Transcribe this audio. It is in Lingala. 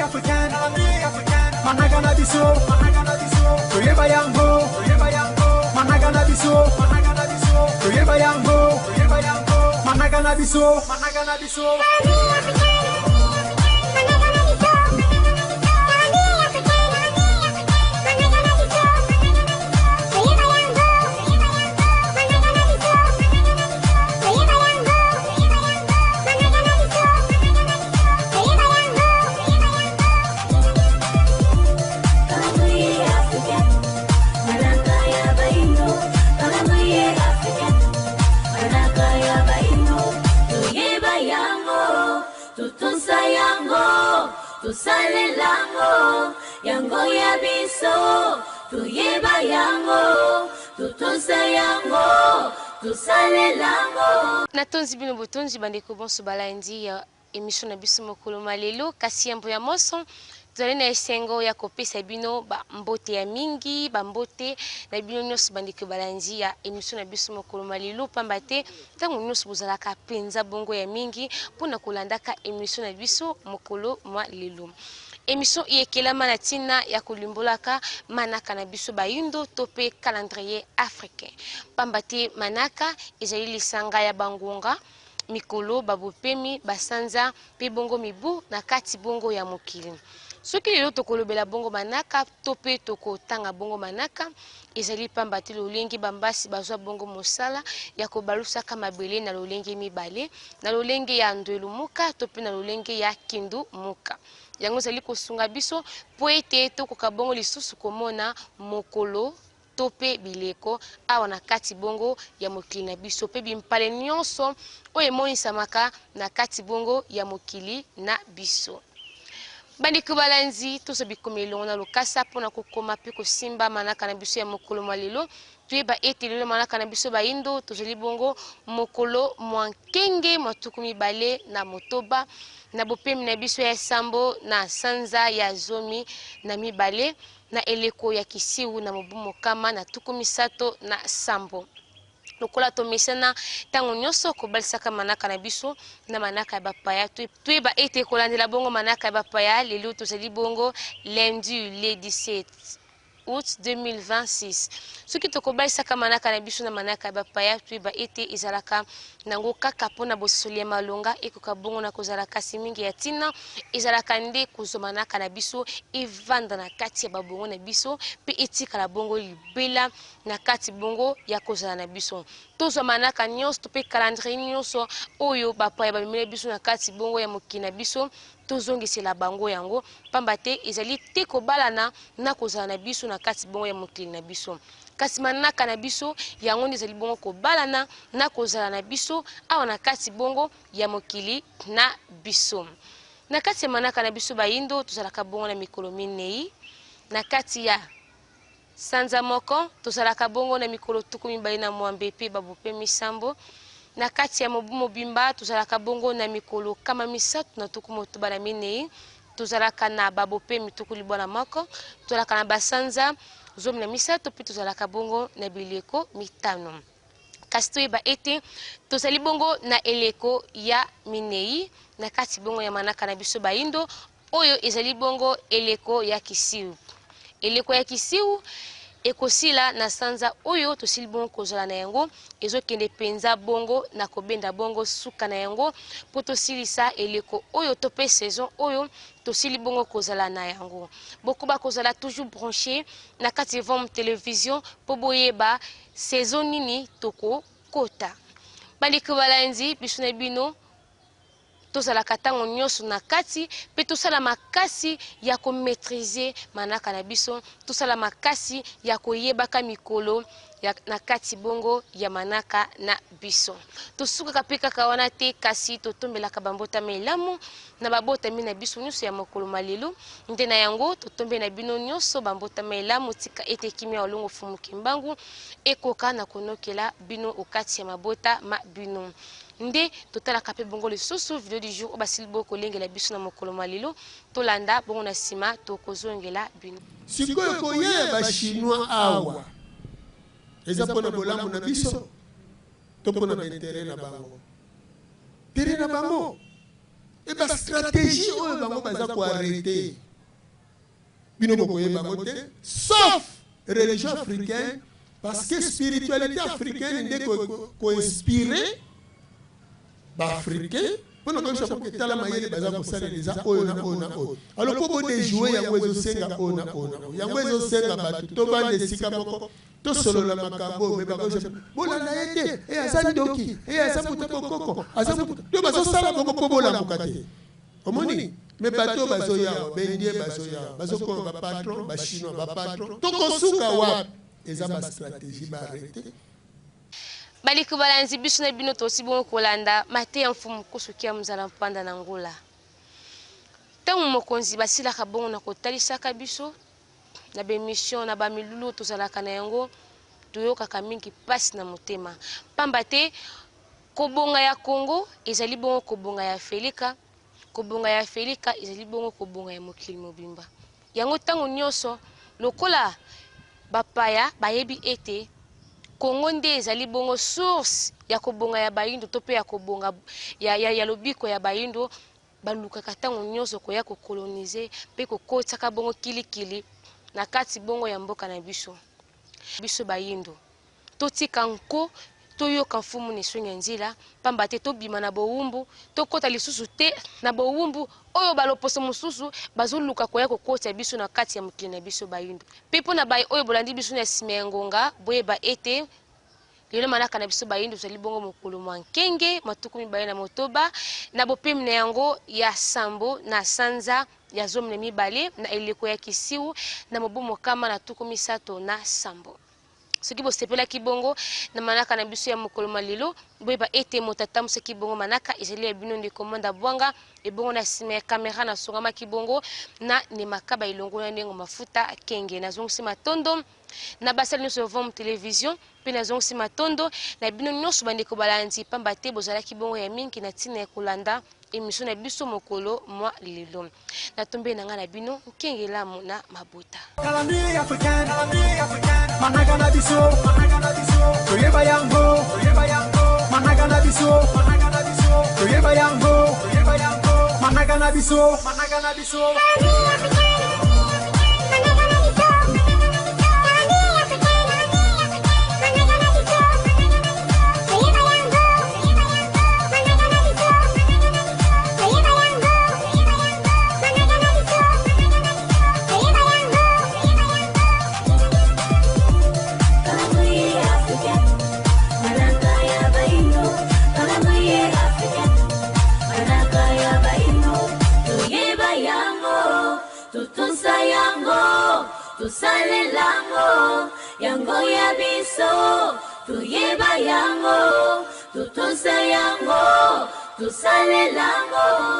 africaine, manaka na biso, toyeba yango, manaka na biso, toyeba yango, manaka na biso, manaka na biso. Tosalelango yango ya biso, toyeba yango, totosa yango, tosalelango. Natondi bino botondi, bandeko bonso balandi ya émission na biso mokolo ma lelo. Kasi yambo ya moso, tozali na esengo ya kopesa bino bambote ya mingi, bambote na bino nyonso, bandeko balandi ya émission na biso mokolo ma lelo, pamba te ntango nyonso bozalaka mpenza bongo ya mingi mpona kolandaka émission na biso mokolo mwa lelo. Émission eyekelama na ntina ya kolimbolaka manaka na biso bayindo to mpe calendrier africain, pamba te manaka ezali lisanga ya bangonga, mikolo, babopemi, basanza mpe bongo mibu na kati bongo ya mokili. Soki lelo tokolobela bongo manaka to mpe tokotanga bongo manaka, ezali pamba te lolenge bambasi bazwa bongo mosala ya kobalusaka mabele na lolenge mibale, na lolenge ya ndwelu muka to mpe na lolenge ya kindu muka. Yango ezali kosunga biso po ete tokoka bongo lisusu komona mokolo to mpe bileko awa na kati bongo ya mokili na biso, mpe bimpale nyonso oyo emonisamaka na kati bongo ya mokili na biso. Bandeko balandi, tozwa bikomi elongo na lokasa mpona kokoma mpe kosimba manaka na biso ya mokolo mwa lelo. Toyeba ete lelo manaka na biso bayindo tozali bongo mokolo mwa nkenge mwa 26 na bopemi na biso ya sambo na sanza ya 12 na eleko ya kisiu na mobu 137. Lokola tomesana ntango nyonso kobalisaka manaka na biso na manaka ya bapaya, toyeba ete kolandela bongo manaka ya bapaya, lelo tozali bongo lundi le 17 août 2026. Soki tokobalisaka manaka na biso na manaka ya bapaya, toyeba ete ezalaka nango kaka mpona bososoli ya malonga ekoka bongo na kozala, kasi mingi ya ntina ezalaka nde kozwa manaka na biso evanda na kati ya babongo na biso mpe etikala bongo libela na kati bongo ya kozala na biso. Tozwa manaka nyonso to mpe calendrier nyonso oyo bapaya bamemeli biso na kati bongo ya mokili na biso, tozongisela bango yango, pamba te ezali te kobalana na kozala na biso na kati bongo ya mokili na biso. Kasi manaka na biso yango nde ezali bongo kobalana na kozala na biso awa na kati bongo ya mokili na biso. Na kati ya manaka na biso bayindo, tozalaka bongo na mikolo 4 na kati ya sanza moko, tozalaka bongo na mikolo 26 mpe babopemi 7. Na kati ya mobu mobimba, tozalaka bongo na mikolo 364, tozalaka na babopemi 91, tozalaka na basanza 13 mpe tozalaka bongo na bileko 5. Kasi toyeba ete tozali bongo na eleko ya 4 na kati bongo ya manaka na biso bayindo, oyo ezali bongo eleko ya kisiu. Eleko ya kisiu ekosila na sanza oyo tosili bongo kozala na yango, ezokende mpenza bongo na kobenda bongo suka na yango mpo tosilisa eleko oyo to mpe saison oyo tosili bongo kozala na yango. Bokoba kozala toujours branché na kati ya Vom Télévision mpo boyeba saison nini tokokota. Bandeko balandi, biso na bino tozalaka ntango nyonso na kati mpe tosala makasi ya komaîtriser manaka na biso, tosala makasi ya koyebaka mikolo ya na kati bongo ya manaka na biso. Tosukaka mpe kaka wana te, kasi totombelaka bambotama elamu na babotami na biso nyonso ya mokolo malelo. Nde na yango totombe na bino nyonso bambotama elamu, tika ete kimia olongo fumuki mbangu ekoka na konokela bino okati ya mabota ma bino. Nde totalaka mpe bongo lisusu video du jour oyo basili bongo kolengela biso na mokolo mwa lelo. Tolanda bongo, na nsima tokozongela bino. Sikoyo koya ya Bachinois awa eza mpona bolamu na biso to mpona baintérêt na bango? Intérêt na bango. E ba stratégie oyo bango baza ko arrêter bino bokoyeba yango te, sauf religion africaine, parce que spiritualité africaine nde ko inspirer ba africain mpona koyebisa mpo etala mayele baza kosalela eza oyo na oyo na oyo. Alors mpo bo déjouer yango, ezosenga oyo na oyo na oyo. Yango ezosenga bato tobanda esika moko, tosolola makambo oyo. Me bakoyebisa bolanda ye te, e aza ndoki, e aza moto ya bokoko, aza moto to bazosala bongo mpo bolamuka te. Omoni, me bato oyo bazoya awa, ba indien bazoya awa, bazokoma ba patron, ba chinois ba patron, tokosuka wapi? Eza ba stratégie ba arrêter. Baliko balanzi biso na bino, tosi bongo kolanda mateya mfumu Kusu Kia Muzala Mpanda na Ngula. Ntango mokonzi basilaka bongo na kotalisaka biso na ba émission na ba milulu tozalaka na yango, toyokaka mingi mpasi na motema, pamba te kobonga ya Congo ezali bongo kobonga ya Afelika, kobonga ya Afelika ezali bongo kobonga ya mokili mobimba. Yango ntango nyonso lokola bapaya bayebi ete Congo nde ezali bongo source ya kobonga ya bayindo to mpe ya kobonga ya lobiko ya bayindo, balukaka ntango nyonso koya ko coloniser mpe kokotisaka bongo kilikili na kati bongo ya mboka na biso. Biso bayindo totika nko, toyoka mfumu na esongi ya nzila, pamba te tobima na bowumbu, tokɔta lisusu te na bowumbu oyo baloposo mosusu bazoluka koya kokotisa biso na kati ya mokili na biso bayindo. Mpe mpo na baye oyo bolandi biso na nsima ya ngonga, boyeba ete lelo manaka na biso bayindo tozali bongo mokolo mwa nkenge 26 na bopemi na yango ya sambo na sanza ya 12 na eleko ya kisiu na mobu 137. Soki bosepelaki bongo na manaka na biso ya mokolo ma lelo, boyeba ete moto atambwisaki bongo manaka ezali ya bino ndeko Manda Bwanga. Ebongo na nsima ya kamera nasongamaki bongo na Nemakaba elongo na ndenge mafuta kenge. Nazongisi matondo na basali nyonso ya Vom Television, mpe nazongisi matondo na bino nyonso bandeko balandi, pamba te bozalaki bongo ya mingi na ntina ya kolanda émission na biso mokolo mwa lelo. Natombe na ngai na bino nkengelamu na mabota. Calendrier africain, manaka na biso, toyeba yango, manaka na biso, toyeba yango, manaka na biso, manaka na biso. Calendrier africain, manaka ya bayindo. Calendrier africain, manaka ya bayindo. Toyeba yango, totosa yango, tosalelango yango ya biso. Toyeba yango, totosa yango, tosalelango.